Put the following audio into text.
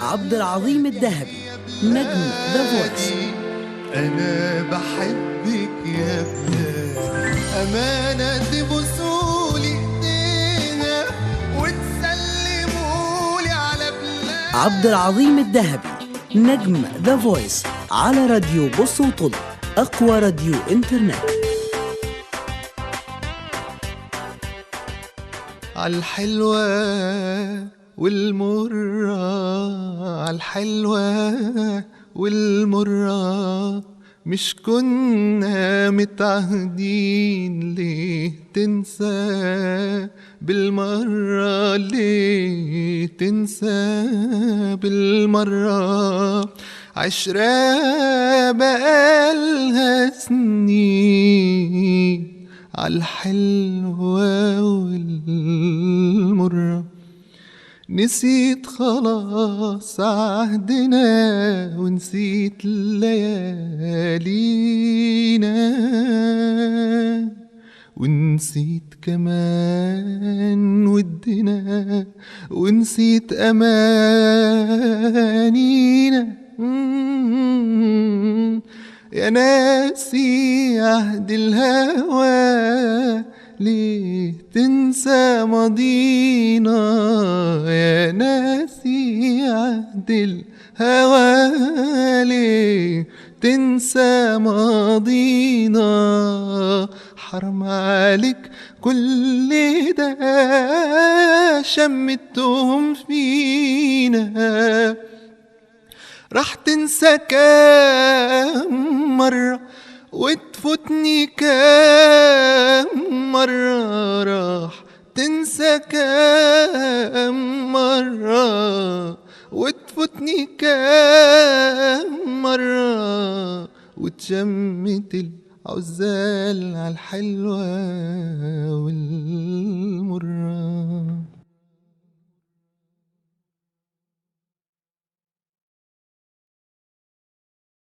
عبد العظيم الذهبي نجم The Voice. أنا بحبك يا بلادي، أمانة تبوسولي إيديها وتسلمولي على بلادي. عبد العظيم الذهبي نجم The Voice على راديو بص وطل، أقوى راديو إنترنت. عالحلوة والمرة، عالحلوة والمرة، مش كنا متعهدين ليه تنسى بالمرة، ليه تنسى بالمرة، عشرة بقالها سنين عالحلوة والمرة، نسيت خلاص عهدنا ونسيت ليالينا، ونسيت كمان ودنا، ونسيت أمانينا. يا ناسي عهد الهوى ليه تنسى ماضينا، يا ناسي عهد الهوى ليه تنسى ماضينا، حرام عليك كل ده شمتهم فينا، راح تنسى كام مرة وتفوتني كام مرة، راح تنسى كام مرة وتفوتني كام مرة، وتشمت العزال عالحلوة والمرة.